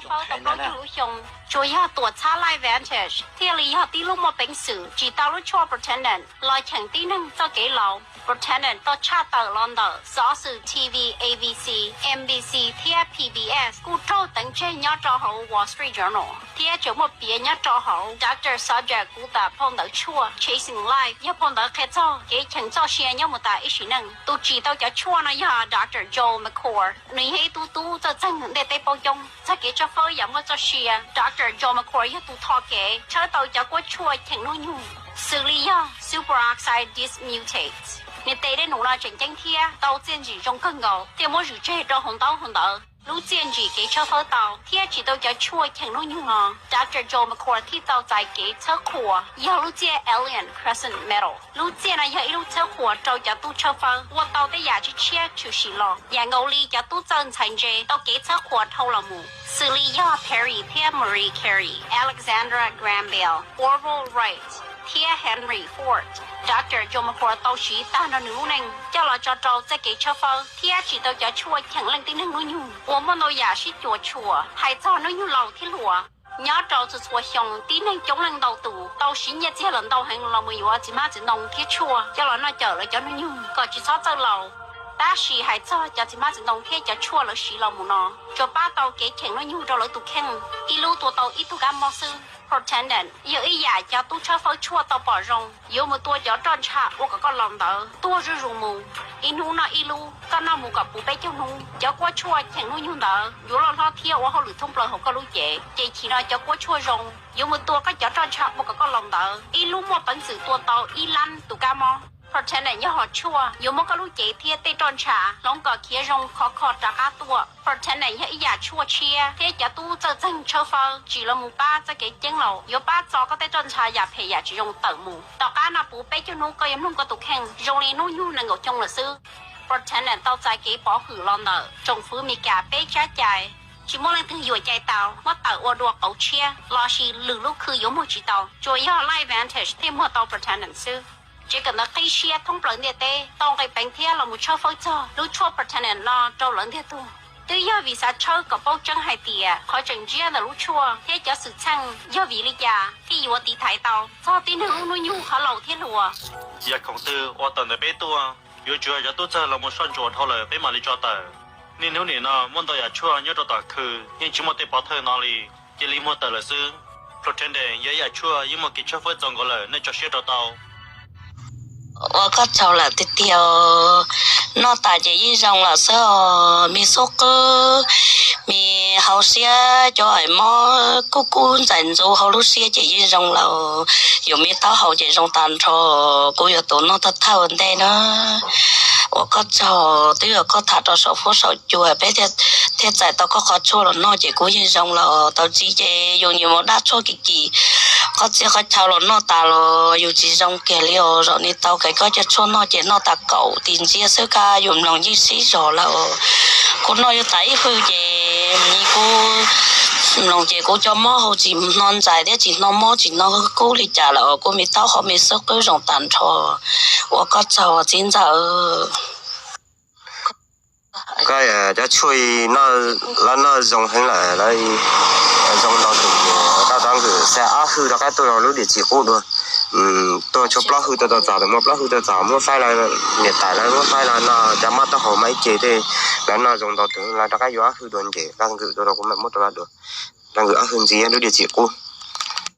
Paub tau plaub caug lub xyoo, tsuas yog tuam txhab Life Vantage thiaj li yog tib lub muaj peev xwm tsim tau lub tshuaj Protandim los cheem tib neeg txoj kev laus. Protandim tau tshaj tawm los ntawm xov xwm T V A B C, N B C thiab P B S, kuj raug teev tseg nyob rau hauv Wall Street Journal thiab tseem muaj piav nyob rau hauv Doctor Sajid Gupta phau ntawv tshuaj Chasing Life, yog phau ntawv qhia txog kev cheem txoj sia nyob mus tas ib sim neej. Tus tsim tau cov tshuaj no yog Doctor Joel McCord, nws yog ib tug tub txawj txeeg ntiaj teb paub coob txog kev tshawb fawb yam muaj txoj sia. Doctor Joel McCord yog tus tho kev tshawb tau cov kuab tshuaj cheem hnub nyoog, xws li yog superoxide dismutase. Nws tes dej num no tseem ceeb thiab tau txiaj ntsim zoo kawg nkaus thiaj muab zwm tseg rau hauv ntaub hauv ntawv lub txiaj ntsim kev tshawb fawb tau thiab tsim tau cov tshuaj cheem hnub nyoog no. Doctor Joel McCord thiaj tau txais kev txhawb qhuas yog lub txiaj Alien Crescent Medal. Lub txiaj no yog ib lub txhawb qhuas rau cov tub tshawb fawb ua tau tej yam tshiab tshiab tshwm sim los, yam nkaus li cov tub txawj ntxhais ntse tau kev txhawb qhuas dhau los mus, xws li yog Perry thiab Marie Curie, Alexander Graham Bell, Orville Wright, thiab Henry Ford. Doctor Joel McCord tau siv tag nrho nws lub neej coj los tso rau txoj kev tshawb fawb thiab tsim tau cov tshuaj cheem leej tib neeg hnub nyoog uas muaj ntau yam sib cuam tshuam hais txog hnub nyoog laus thiab hluas. Nyob rau txhua txhua xyoo, tib neeg coob leej ntau tus tau siv nyiaj txiag los ntau heev los mus yuav txiv hmab txiv ntoo thiab tshuaj coj los noj cawm lawv cov hnub nyoog kom tsis txhob txawj laus. Tab sis hais txog cov txiv hmab txiv ntoo thiab cov tshuaj lawv siv los mus no, tsuas pab tau kev cheem hnub nyoog rau lawv tus kheej, ib lub tua tau ib tug kab mob xwb. Protandim yog ib yam cov tub tshawb fawb tshuaj tau pom zoo yuav mus tua cov roj ntsha ua kom koj laus ntawd tuag zuj zus mus. Ib hnub noj ib lub, koj noj mus kom puv peb caug hnub, cov kuab tshuaj cheem hnub nyoog ntawd yuav loj hlob thiab ua hauj lwm thoob plaws hauv koj lub cev. Ces chim no cov kuab tshuaj zoo yuav mus tua koj cov roj ntsha ua kom koj laus ntawd. Ib lub muaj peev xwm tua tau ib lab tus kab mob. Protandim yog hom tshuaj yuav muab koj lub cev thiab tej roj ntsha hloov kom khiav zoo khov kho rov qab tuaj. Protandim yog ib yam tshuaj tshiab thiab cov tub txawj txeeg tshawb fawb tsim los mus pab txoj kev ceeb laus, yuav pab txo koj tej roj ntsha yam phem yam tsis zoo tawm mus. Tom qab no puv peb caug hnub koj yuav mloog koj tus kheej zoo li hnub nyoog nees nkaum xyoo lawm xwb. Protandim tau txais kev pov hwm los ntawm tsoom fwv Mes Kas peb tsab cai. Tsis muaj leej twg yuam cai tau muab tawm ua dua qauv tshiab lossis lwm lub khw yuav muag tsis tau, tsuas yog Life Vantage thiaj muag tau Protandim xwb. Tsev kawm ntawv qib siab thoob plaws ntiaj teb tau nqis peev thiab los mus tshawb fawb txog lub tshuaj Protandim no rau lawv ntiag tug. Twb yog vim xav tshawb kom paub tseeb hais tias qhov tseem ntsiab ntawm lub tshuaj thiab cov xwm txheej yog vim li cas thiaj yuav tiv thaiv tau txog tib neeg lub hnub nyoog qhov laus thiab hluas. Yam khoom twg uas tawm ntawm peb tuaj yuav tsum yog cov tub txawg los mus soj ntsuam dhau lawm peb mam li tso tawm. Niaj hnub nim no muaj ntau yam tshuaj nyob rau tom khw yeej tsis muaj tej pov thawj no li, cia li muag tawm lawm xwb. Protandim yog ib yam tshuaj yeej muaj kev tshawb fawb txaus nkaus lawm, nej tso siab rau tau. Ua koj tsaug lawm tiag tiag, noj tas ces yeej zoo lawm xwb os. Me xub qwb, me hauv siab, cov hais mob kub kub ntxais ntxuv hauv lub siab ces yeej zoo lawm. Yus me taub hau ces zoo tag nrho. Kuv yuav tus noj thawj thawj ua ntej na. Ua koj tsaug, twb yog koj tham rau saum huab saum cua peb thiaj txais tau koj qhov tshuaj los noj ces kuv yeej zoo lawm. Tau txiv ces yus nyiam mus dab tshuaj kim kim, qhov txhia qhov chaw los noj tas los yus tsis zoo kiag li os. Zaum no tau kawg koj cov tshuaj noj ces noj tas kaum tis ntxiab xwb kab yus mloog yeej sib zog lawm. Kuv noj yuav tas ib hwj ces kuv mloog ces kuv cov mob hau tsis hnov ntxais thiab tsis hnov mob tsis hnov kub li cas lawm. Kuv me taub hau me xub qwb zoo tag nrho. Ua koj tsaug txiv ntxawm. Koj cov tshuaj no lawv noj zoo heev lawm, lawv zoo ntau tus. Koj rov nkwm xa ob hwj rov qab tuaj rau lub diam txim qub dua. Tuaj tshuaj plaub hwj tuaj tau txog, tus muaj plaub hwj tuaj txog muab faib lawv niam tais lawv muab faib lawv noj cov mob taub hau mas ib ce tej. Lawv noj zoo ntau tus, lawv rov qab yuav ob hwj dua ces koj nkwm tuaj rau kuv mam muab rau lawv dua. Rov nkwm ob hwj ntxiv lub diam txim qub.